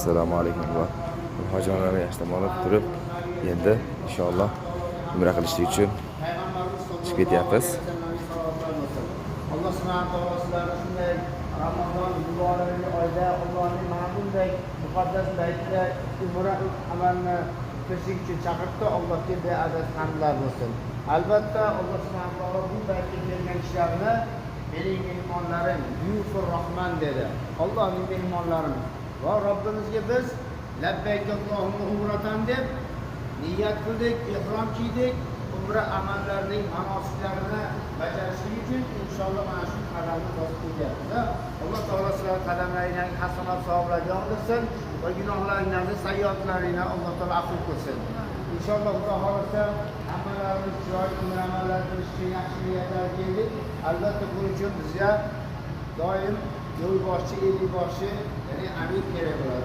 Assalomu alaykum va hojilarni yaxshi dam olib turib, endi inshaalloh umra qilishlik uchun chiqib ketyapmiz. Alloh subhanahu taolo sizlarni shunday Ramazon muborak oyda Allohning mana bunday muqaddas baytida umra amalni qilishlik uchun chaqiribdi. Allohga beadad hamdlar bo'lsin. Albatta, Alloh subhanahu taolo bu baytga kelgan kishilarni "Mening mehmonlarim", "Yufur Rahman" dedi. Allohning mehmonlarim va Robbimizga biz "Labbayk Allohumma umratan" deb niyat qildik, ihrom kiydik. Umra amallarining manosiklarini bajarishlik uchun inshaalloh mana shu qadamni bosib ketyapmiz. Alloh taolo sizlarning qadamlaringlarga hasanat, savoblar yog'dirsin va gunohlaringlarni, sayyiotlaringlarni Alloh taolo afv qilsin. Inshaalloh, Xudo xohlasa, hammalarimiz chiroyli umra amallar qilish uchun yaxshi niyatlar keldik. Albatta, buning uchun bizga doim yo'lboshchi, ellikboshi, ya'ni amir kerak bo'ladi.